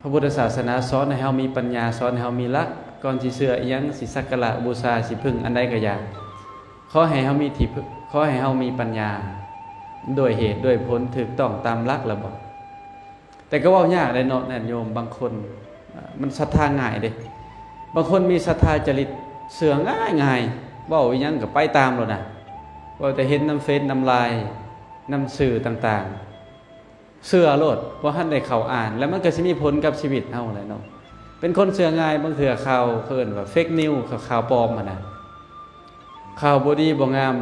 ະພຸດທະສາສະໜາສອນໃຫ້ເຮົາມີປັນຍາ, ສອນໃຫ້ເຮົາມີຫຼັກ, ກ່ອນຊິເຊື່ອອີ່ຫຍັງ, ຊິສັກກາລະບູຊາ, ຊິເພິ່ງອັນໃດກໍຢ່າ, ຂໍໃຫ້ເຮົາມີທີ່ເພິ່ງ, ຂໍໃຫ້ເຮົາມີປັນຍາ ດ້ວຍເຫດດ້ວຍຜົນ, ຖືກຕ້ອງຕາມຫຼັກແລ້ວບໍ່? ແຕ່ກໍເວົ້າຍາກເດ້ເນາະ ຍາດໂຍມບາງຄົນ ອາ ມັນສັດທາງ່າຍເດ້. ບາງຄົນມີສັດທາຈະລິດ ເຊື່ອງ່າຍໆ, ເວົ້າອີ່ຫຍັງກໍໄປຕາມໂລດນະ. ເວົ້າແຕ່ເຫັນນຳເຟສນຳລາຍ ນຳສື່ຕ່າງໆ ເຊື່ອໂລດ, ບໍ່ທັນໄດ້ເຂົ້າອ່ານ ແລ້ວມັນກໍຊິມີຜົນກັບຊີວິດເຮົາແຫຼະເນາະ. ເປັນຄົນເຊື່ອງ່າຍ, ບາງເທື່ອຂ່າວເຂົາເອີ້ນວ່າເຟກນິວ, ຂ່າວປອມຫັ້ນນະ, ຂ່າວບໍ່ດີບໍ່ງາມ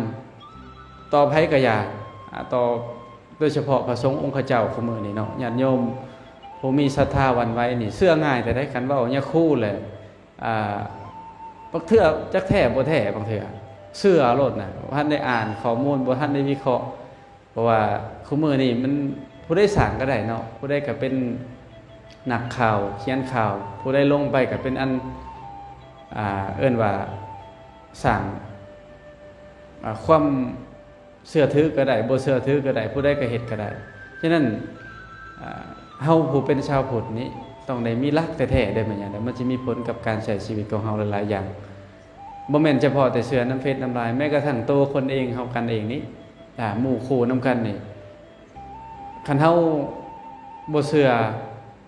ຕໍ່ໃຜກໍຢ່າ, ອາ ຕໍ່ ໂດຍສະເພາະພະສົງອົງຄະເຈົ້າຄູ່ມື້ນີ້ເນາະ, ຍາດໂຍມຜູ້ມີສັດທາຫວັ່ນໄຫວນີ້ເຊື່ອງ່າຍແທ້ໃດ໋. ຄັນເວົ້າຍາຄູແຫຼະ ອາ ບັກເທື່ອຈັກແທ້ບໍ່ແທ້, ບາງເທື່ອເຊື່ອໂລດນະ, ບໍ່ທັນໄດ້ອ່ານຂໍ້ມູນ, ບໍ່ທັນໄດ້ວິເຄາະ. ເພາະວ່າຄູ່ມື້ນີ້ມັນ ຜູ້ໃດສ້າງກໍໄດ້ເນາະ, ຜູ້ໃດກໍເປັນນັກຂ່າວ, ຂຽນຂ່າວ, ຜູ້ໃດລົງໄປກໍເປັນອັນ ອາ ເອີ້ນວ່າສ້າງ ອາ ຄວາມ ເຊື່ອຖືກໍໄດ້, ບໍ່ເຊື່ອຖືກໍໄດ້, ຜູ້ໃດກໍເຮັດກໍໄດ້. ສະນັ້ນ ເຮົາຜູ້ເປັນຊາວພຸດນີ້ ຕ້ອງໄດ້ມີຫຼັກແທ້ໆເດ້ ແມ່ນຫຍັງ ມັນຊິມີຜົນກັບການໃຊ້ຊີວິດຂອງເຮົາຫຼາຍໆຢ່າງ. ບໍ່ແມ່ນສະເພາະແຕ່ເຊື່ອນຳເຟສນຳລາຍ, ແມ້ກະທັ່ງໂຕຄົນເອງ ເຮົາກັນເອງນີ້ ອາ ໝູ່ຄູ່ນຳກັນນີ້ ຄັນເຮົາບໍ່ເຊື່ອ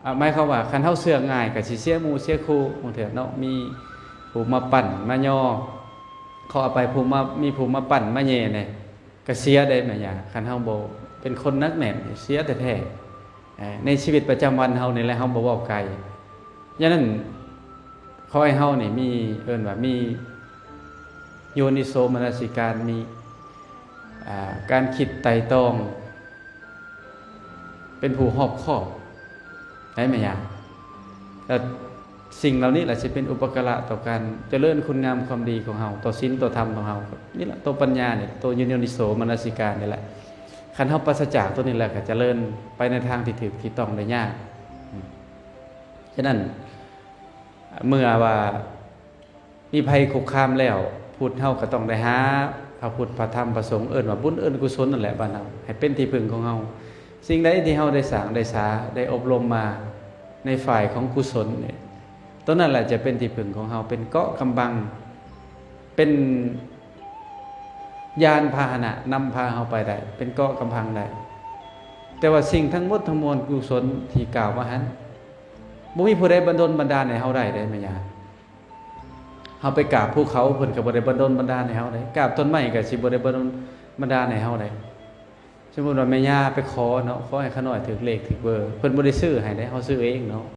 ອາ ໝາຍຄວາມວ່າ ຄັນເຮົາເຊື່ອງ່າຍກໍຊິເສຍໝູ່ເສຍຄູ່. ບາງເທື່ອເນາະ ມີຜູ້ມາປັ່ນມາຍໍ ຂໍອະໄປ ຜູ້ມາ ມີຜູ້ມາປັ່ນມາແຍ່ແດ່ ກໍເສຍໄດ້ແມ່ນຫຍັງ. ຄັນເຮົາບໍ່ເປັນຄົນໜັກແໜ້ນ ເສຍແທ້ໆ. ເອີ ໃນຊີວິດປະຈຳວັນເຮົານີ້ແຫຼະ ເຮົາບໍ່ເວົ້າໄກ. ຍາງນັ້ນ ຂໍໃຫ້ເຮົານີ້ມີ ເອີ້ນວ່າມີໂຍນິໂສມະນະສິການ, ມີ ອາ ການຄິດໄຕ່ຕອງ ເປັນຜູ້ຮອບຄອບ ໄດ້ແມ່ນຫຍັງ? ແລ້ວສິ່ງເຫຼົ່ານີ້ແຫຼະ ຊິເປັນອຸປະກາລະຕໍ່ການຈະເລີນຄຸນງາມຄວາມດີຂອງເຮົາ, ຕໍ່ສິນຕໍ່ທຳຂອງເຮົາ. ນີ້ແຫຼະ ໂຕປັນຍານີ້ ໂຕໂຍນິໂສມະນະສິການນີ້ແຫຼະ. ຄັນເຮົາປາສະຈາກໂຕນີ້ແລ້ວ ກໍຈະເລີນໄປໃນທາງທີ່ຖືກທີ່ຕ້ອງໄດ້ຍາກ. ອືມ ສະນັ້ນ ເມື່ອວ່າ ມີໄພຄຸກຄາມແລ້ວ ພຸດເຮົາກໍຕ້ອງໄດ້ຫາພະພຸດ ພະທຳ ພະສົງ, ເອີ້ນວ່າບຸນ ເອີ້ນກຸສົນນັ້ນແຫຼະ ບ້ານເຮົາ ໃຫ້ເປັນທີ່ເພິ່ງຂອງເຮົາ. ສິ່ງໃດທີ່ເຮົາໄດ້ສ້າງໄດ້ສາ ໄດ້ອົບຮົມມາໃນຝ່າຍຂອງກຸສົນນີ້ ຕົວນັ້ນແຫຼະຈະເປັນທີ່ເພິ່ງຂອງເຮົາ, ເປັນເກາະກຳບັງ, ເປັນຍານພາຫະນະນຳພາເຮົາໄປໄດ້, ເປັນເກາະກຳບັງໄດ້. ແຕ່ວ່າສິ່ງທັງໝົດທັງມວນ ກຸສົນທີ່ກ່າວມາຫັ້ນ ບໍ່ມີຜູ້ໃດບັນດົນບັນດານໃຫ້ເຮົາໄດ້ເດ້ ແມ່ນຫຍັງ? ເຮົາໄປກາບພູເຂົາ ເພິ່ນກໍບໍ່ໄດ້ບັນດົນບັນດານໃຫ້ເຮົາໄດ້, ກາບຕົ້ນໄມ້ກໍຊິບໍ່ໄດ້ບັນດົນບັນດານໃຫ້ເຮົາໄດ້. ສົມມຸດວ່າແມ່ຍ່າໄປຂໍເນາະ, ຂໍໃຫ້ຂ້ານ້ອຍຖືກເລກຖືກເບີ, ເພິ່ນບໍ່ໄດ້ຊື້ໃຫ້ເດ້, ເຮົາຊື້ເອງເນາະ.